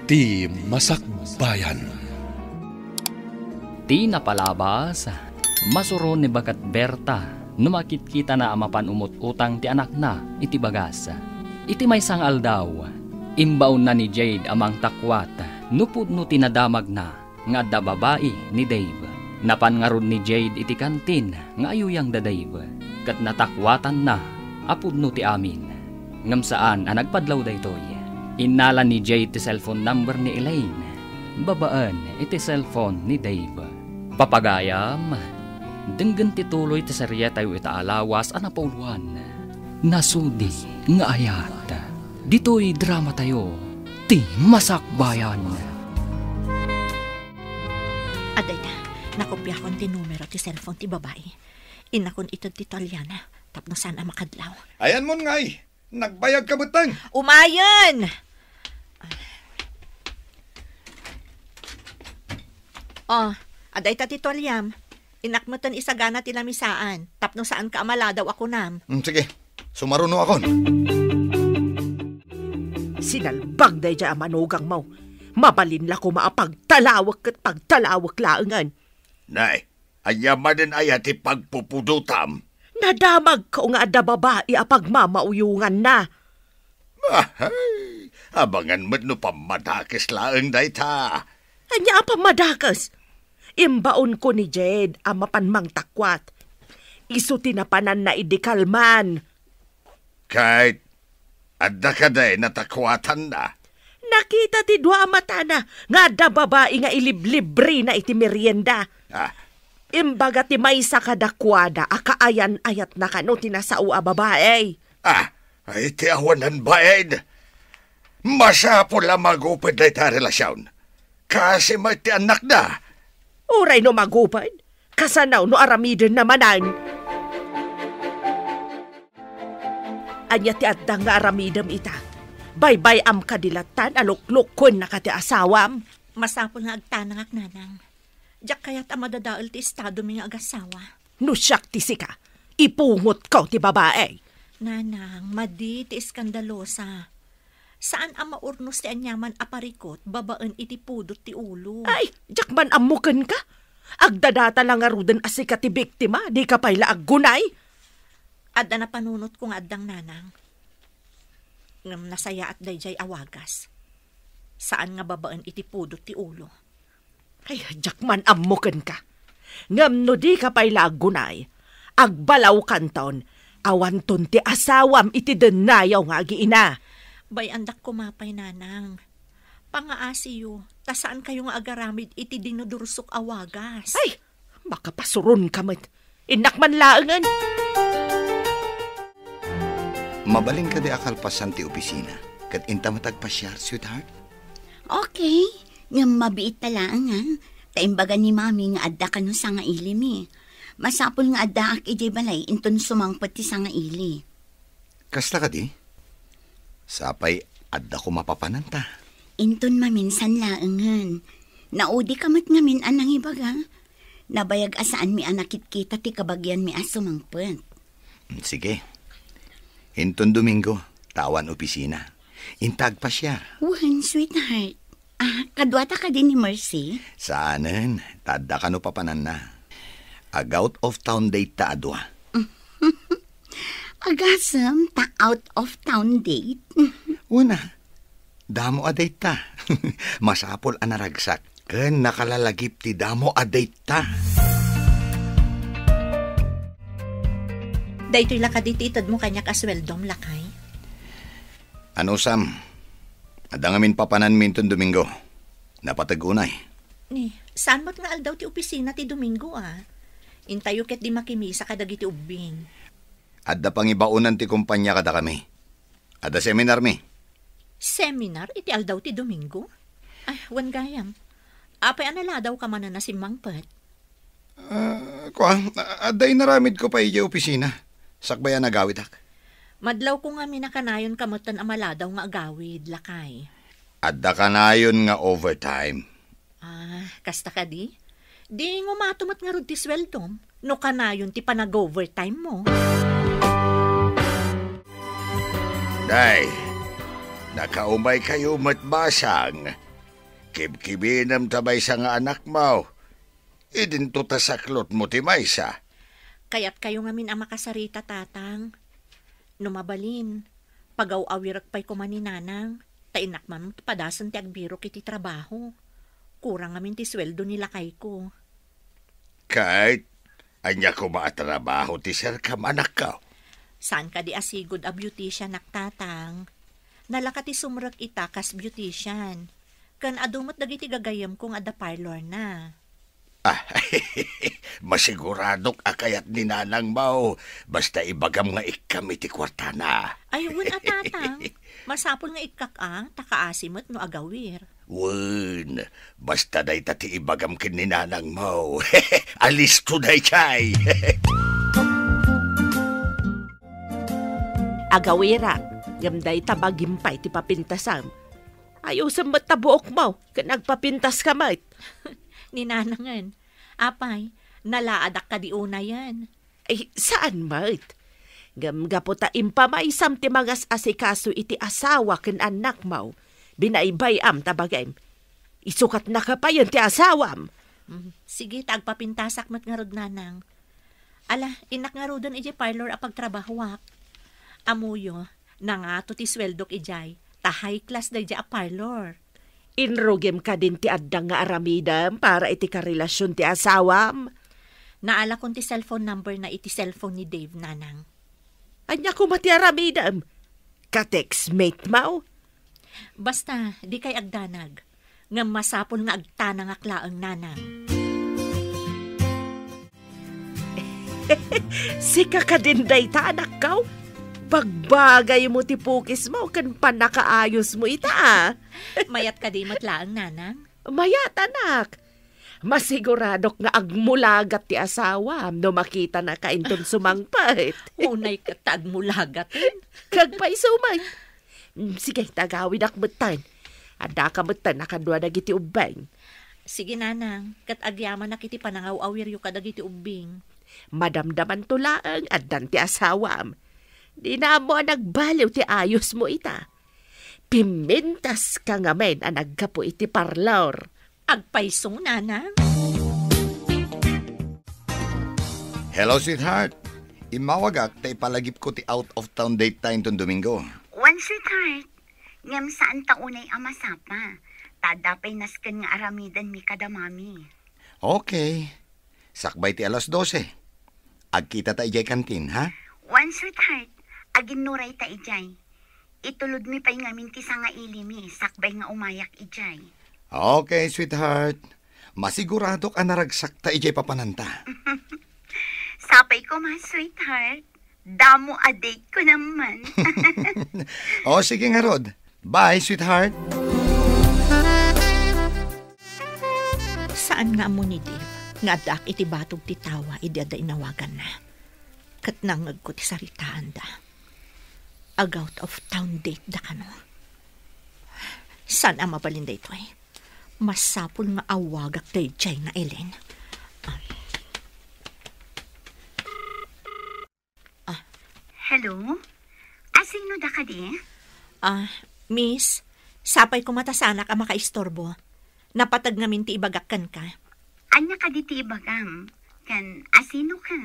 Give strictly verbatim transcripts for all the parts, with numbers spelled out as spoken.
Ti Masakbayan. Ti napalabas, masuron ni Baket Berta no makitkitana a mapan umut-utang ti anakna iti bagas. Iti maysa nga aldaw, imbaonna ni Jade a mangtakwat no pudno ti nadamagna nga adda babai ni Dave. Napan ngarud ni Jade iti kantin nga ayuyang da Dave, ket natakwatanna a pudno ti amin. Ngem saan a nagpadlaw daytoy. Innala ni Jade ti cellphone number ni Elaine babaen iti cellphone ni Dave. Papagayam, denggen ti tuloy ti serietayo ita a lawas a napauluan. Nasudi nga ayat. Ditoy dramatayo, ti Masakbayan. Adda ita, nakopiakon ti numero ti cellphone ti babai. Innakon ited ti tualiana tapno saan a makadlaw. Ayanmon ngay, nagbayagka metten. Umayen! Oh, adda ita ti tualiam. Innak metten isagana ti lamisaan tapno saanka a maladaw a kunam. Mm, sige, sumarunokon. Sinalbag daydiay a manugangmo. Mabalin la koma a pagtalawek ket pagtalawek laengen. Nay, ania manen aya ti pagpupudotam? Nadamagko nga adda babai a pagmamauyonganna. Ahay, abangan met no pammadakes laeng dayta. Ania a pammadakes? Imbaonko ni Jade a mapan mangtakwat. Isu ti napananna idi kalman. Ket adda kadi natakwatanna? Nakita ti dua a matana nga adda babai nga iliblibrina iti merienda. Ah. Imbaga ti maysa kadakuada a kaayan-ayatna kano ti nasao a babai. Ah, iti awanan bain. Masapul a maguped dayta a relasion. Kasi met ti annakda. Uray no maguped, kasano no aramidenna manen? Ania ti adda nga aramidem ita? Baybay-am kadi lattan a luklukkuen na ka ti asawam? Masapul nga agtanangak, nanang. Diak kayat a madadael ti estadomi nga agasawa. No siak ti sika, ipungotko ti babai. Nanang, madi ti iskandalosa. Saan a maurnos ti aniaman a parikut babaen iti pudot ti ulo. Ay, diak man ammo kenka. Agdadata la ngaruden a sika ti biktima, dika pay la aggunay. Adda napanunotko nga addang, nanang. Ngem nasayaat daydiay a wagas. Saan nga babaen iti pudot ti ulo. Ay, diak man ammo kenka. Ngem no dika pay la aggunay, agbalawkanton, awanton ti asawam iti dennayaw nga agiina. Bay-andak koma pay, nanang. Pangaasiyo, ta saankayo nga agaramid iti dinudursok a wagas. Ay, makapasuronka met. Innak man laengen. Mabalin kadi a kalpasan ti opisina, ket inta met agpasiar, sweetheart? Okay, ngem mabiit ta laeng, a. Ta imbaga ni Mami nga adda kano sangailimi. Masapul nga addaak idiay balay inton sumangpet ti sangaili. Kasta kadi? Sapay adda koma papananta. Inton maminsan laengen. Naudika met ngamin a nangibaga. Nabayag a saanmi a nakitkita ti kabagianmi a sumangpet. Mm, sige. Inton Domingo, ta awan opisina. Inta agpasiar. Wen, sweetheart. Ah, kaduata kadi ni Mercy? Saanen, ta adda kano papananna. Ag-out of town date ta a dua. Agasem ta out of town date? Wen a, damo a date ta. Masapul a naragsak ken nakalalagip ti damo a date ta. Daytoy la kadi ti itedmo kaniak a sueldom, lakay? Anusam, adda ngamin papananmi inton Domingo. Napateg unay. Ni, saan met nga aldaw ti opisina ti Domingo, a? Intayo ketdi makimisa kadagiti ubbing. Adda pangibaonan ti kompania kadakami. Adda seminarmi. Seminar iti aldaw ti Domingo? Ay, wen gayam. Apay a naladawka manen a simmangpet? Ah, kua, adda inaramidko pay idiay opisina. Sakbay a nagawidak. Madlawko ngamin a kanayonka metten a maladaw nga agawid, lakay. Adda kanayon nga overtime. Ah, kasta kadi? Di ngumato met ngarud ti sueldom no kanayon ti panag-overtime mo. Nay, nakaumaykayo met basang. Kibkibinem ta maysa nga anakmo. Idinto ta saklotmo ti maysa. Kayatkayo ngamin a makasarita, Tatang. No mabalin, pagaw-awirek pay koma ni Nanang, ta innak man padasen ti agbirok iti trabaho. Kurang ngamin ti sueldo ni lakayko. Kate, ania koma a trabaho ti serkam, anakko? Saan kadi a sigud a beautician-ak, Tatang? Nalaka ti sumrek ita kas beautician. Ken adu met dagiti gagayyemko nga adda parlorna. Ah, masiguradok a kayat ni Nanangmo. Basta ibagam nga ikkam iti kuartana. Ay, wen a, Tatang. Masapul nga ikkak a, ta kaasi met no agawir. Wen, basta dayta ti ibagam ken ni Nanangmo. Alisto daytay. Agawirak, ngem dayta bagim pay ti papintasam. Ayusem met ta buokmo, ken agpapintaska met. Ni Nanangen, apay, nalaadak kadi unayen? Ay, saan met? Ngem gapu ta impamaysam ti mangas-asikaso iti asawa ken annakmo, binaybay-am ta bagim. Isukat nakapayen ti asawam. Mm, sige, ta agpapintasak met ngarud, Nanang. Ala, innak ngaruden idiay parlor a pagtrabahoak. Ammoyo, nangato ti sueldok idiay, ta high class daydiay a parlor. Inrugim kadin ti adda nga aramidem para iti karelasion ti asawam? Naalakon ti cellphone number na iti cellphone ni Dave, Nanang. Ania koma ti aramidem? Ka-textmate mo? Basta, dikay agdanag. Ngem masapul nga agtanangak laeng, Nanang. Sika kadin dayta, anakko? Pagbagaymo ti pukismo ken pannakaayosmo ita, a. Mayat kadi met laeng, Nanang? Mayat, anak. Masiguradok nga agmulagat ti asawam no makitanaka inton sumangpet. Unay ket ta agmulagat. Kagpayso met. Mm, sige, ta agawidak metten. Addaka metten a kadua dagiti ubbing. Sige, Nanang, ket agyamanak iti panangaw-awiryo kadagiti ubbing. Madamdamanto laeng, addan ti asawam. Dina ammo a nagbaliw ti ayosmo ita. Pimintaska ngamin a naggapu iti parlor. Agpayso, Nanang. Hello, sweetheart. Immawagak ta ipalagipko ti out of town date ta inton Domingo. Wen, sweetheart. Ngem saan ta unay a masapa. Ta adda pay nasken nga aramidenmi kada mami. Okay. Sakbay ti alas dose. Agkita ta idiay kantin, ha? Wen, sweetheart. Aginnuray ta idiay. Itulodmi pay ngamin ti sangailimi, sakbay nga umayak idiay. Okay, sweetheart. Masiguradok a naragsak ta idiay papananta. Sapay koma, sweetheart. Damo a date ko naman. O, sige ngarud. Bye, sweetheart. Saan nga ammo ni Dave nga addaak iti batog ti tawa idi adda inawaganna. Ket nangngegko ti saritaanda. Ag-out of town date da kano. Saan a mabalin daytoy? Masapul nga awagak daydiay nga Elaine. Ah. Ah. Hello? Asino da kadi? Ah, miss, sapay koma ta saanak a makaistorbo. Napateg ngamin ti ibagak kenka. Ania kadi ti ibagam? Ken asino ka?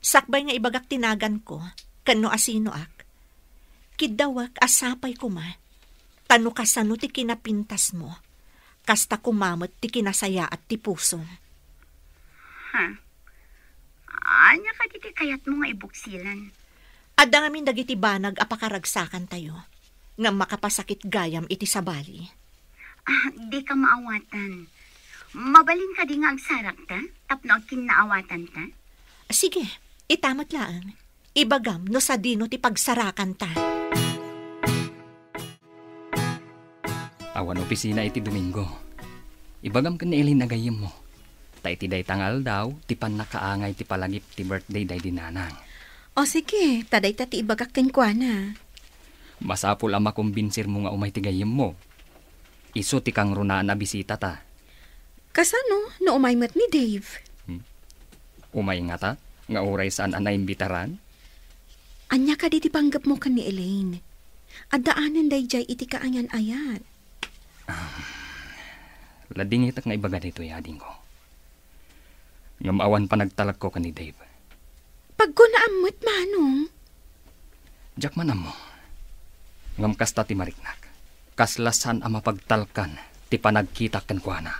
Sakbay nga ibagak ti naganko, ken no asinoak, kiddawek a sapay koma, ta no kasano ti kinapintasmo, kasta koma met ti kinasayaat ti pusom. Ha? Ania kadi ti kayatmo nga ibuksilan? Adda ngamin dagiti banag a pakaragsakantayo, ngem makapasakit gayam iti sabali. Ah, dika maawatan. Mabalin kadi nga agsarakta tapno agkinnaawatanta? Sige, ita met laeng. Ibagam no sadino ti pagsarakanta. Awan opisina iti Domingo. Ibagam ken ni Elaine a gayyemmo. Ta iti dayta nga aldaw, ti pannakaangay ti palagip ti birthday daydi nanang. O sige, ta dayta ti ibagak kenkuana. Masapul a makombinsirmo nga umay ti gayyemmo. Isu ti kangrunaan a bisitata. Kasano no umay met ni Dave? Hmm. Umay ngata, nga uray saan a naimbitaran? Ania kadi ti panggepmo ken ni Elaine? Addaanen daydiay iti kaayan-ayat. Ah, Ladingitek nga ibaga daytoy, adingko. Ngem awan panagtalekko ken ni Dave. Pagkunaam met, Manong. Diak man ammo. Ngem kasta ti mariknak. Kasla saan a mapagtalkan ti panagkitak kenkuana.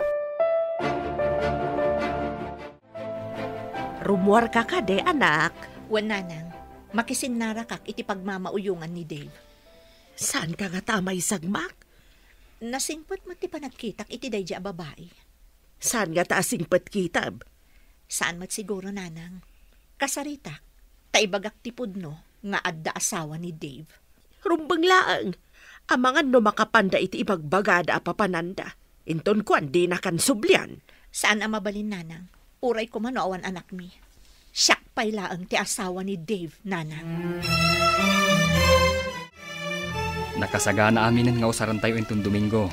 Rummuarka kadi, anak? Wen, nanang. Makisinnarakak iti pagmamauyongan ni Dave. Saanka ngata a maisagmak? Nasingpet met ti panagkitak iti daydi a babai. Saan ngata a singpet kitam? Saan met siguro, nanang. Kasaritak, ta ibagak ti pudno nga adda asawa ni Dave. Rumbeng laeng, amangan no makapanda iti ibagbagada a papananda. Inton kuan, dinakan sublian. Saan a mabalin, nanang. Uray koma no awan anakmi. Siak pay laeng ti asawa ni Dave, nanang. Nakasagana aminen nga usarentayo inton Domingo.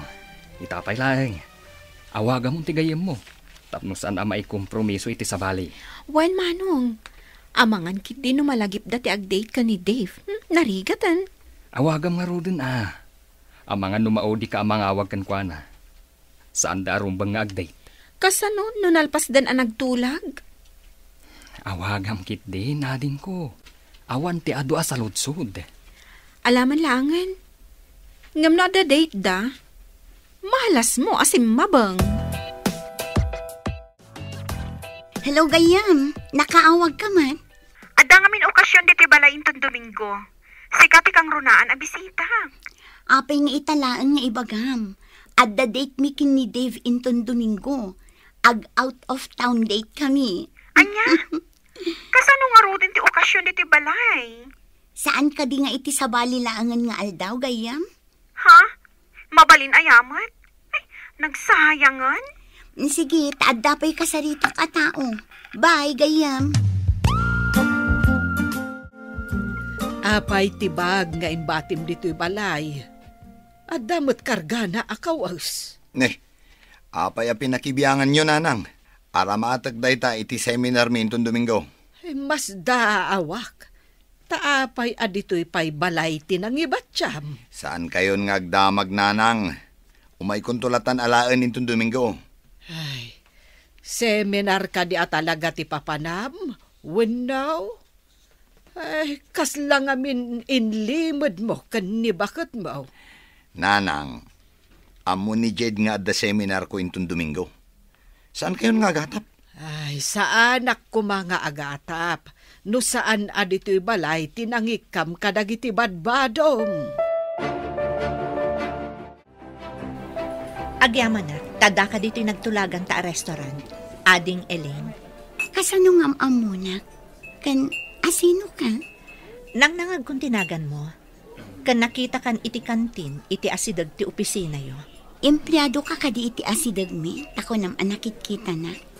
Ita pay laeng, awagamon ti gayyemmo tapno saan a maikompromiso iti sabali. Wen, Manong. Amangan ketdi no malagipda ti agdate ken ni Dave. Hmm, narigaten. Awagam ngaruden a. Amangan no maudika a mangawag kenkuana. Saanda a rumbeng nga agdate. Kasano no nalpasdan a nagtulag? Awagam ketdin, adingko. Awan ti adu a saludsod. Alaman laengen. Ngem no adda date da, malasmo a simmabeng. Hello, gayyem. Nakaawag ka man? Adda ngamin okasion ditoy balay inton Domingo. Sika ti kangrunaan a bisita. Apay nga ita laeng nga ibagam. Adda date mi ken ni Dave inton Domingo. Ag-out of town date kami. Ania? Kasano ngaruden ti okasion ditoy balay? Saan kadi nga iti sabali laengen nga aldaw, gayyem? Ha? Mabalin aya met? Ay, nagsayangan? Sige, ta adda pay kasaritak a tao. Bye, gayyem. Apay ti bag nga imbatim ditoy balay? Adda met kargana a kawes. Ne, apay a pinakibianganyo, nanang? Aramatek dayta iti seminar mi inton Domingo. Ay, masdaawak. Ta apay a ditoy pay balay ti nangibatiam? Saankayon nga agdamag, nanang. Umaykonto latan alaen inton Domingo. Ay, seminar kadi a talaga ti papanam? Wenno? Ay, kasla ngamin inlimedmo ken ni baketmo? Nanang, ammo ni Jed nga adda seminarko inton Domingo. Saankayon nga agatap? Ay, saanak koma nga agatap. No saan a ditoy balay ti nangikkam kadagiti badbadom. Agyamanak, ta adda ka ditoy nagtulaganta a restaurant, Ading Elaine. Kasano nga am-ammonak? Ken asino ka? Nangnangagkon ti naganmo. Ken nakitakan iti kantin iti asideg ti opisinayo. Empleado ka kadi iti asidegmi, ta kunam a nakitkitanak.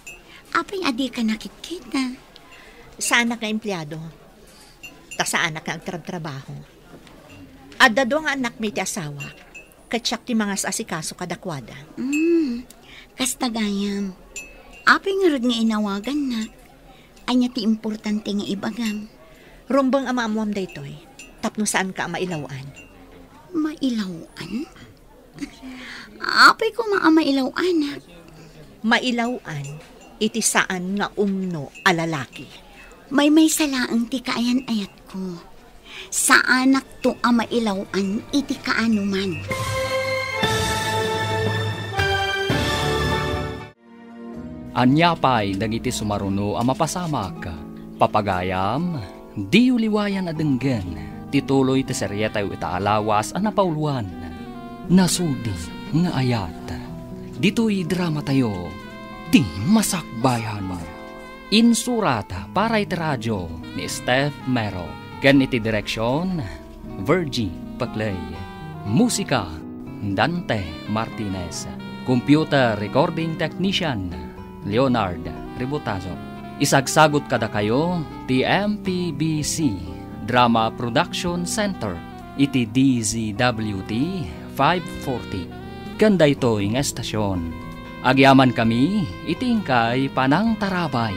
Apay a dika nakitkita? Saanak nga empleado. Ta saanak nga agtrabtrabaho. Adda dua nga annakmi ti asawak, ket siak ti mangas-asikaso kadakuada. Mm, kasta gayam. Apay ngarud nga inawagannak? Ania ti importante nga ibagam? Rumbeng a maammoam daytoy, tapno saanka a mailaw-an. Mailaw-an? Apay koma a mailaw-anak? Mailaw-an iti saan nga umno a lalaki. Maymaysa laeng ti kaayan-ayatko. Saanakto a mailaw-an iti kaanoman. Ania pay dagiti sumaruno a mapasamak? Papagayam, diyo liwayan a denggen ti tuloy ti serietayo ita a lawas a napauloan, Nasudi nga Ayat. Ditoy dramatayo, Ti Masakbayan. Insurat para iti radio ni Steph Mero ken iti direksion, Virgie Paclay. Musika, Dante Martinez. Computer recording technician, Leonard Ributazo. Isagsagut kadakayo ti M P B C Drama Production Center iti D Z W T five forty. Ken daytoy nga estasion, agyamankami iti inkay panangtarabay.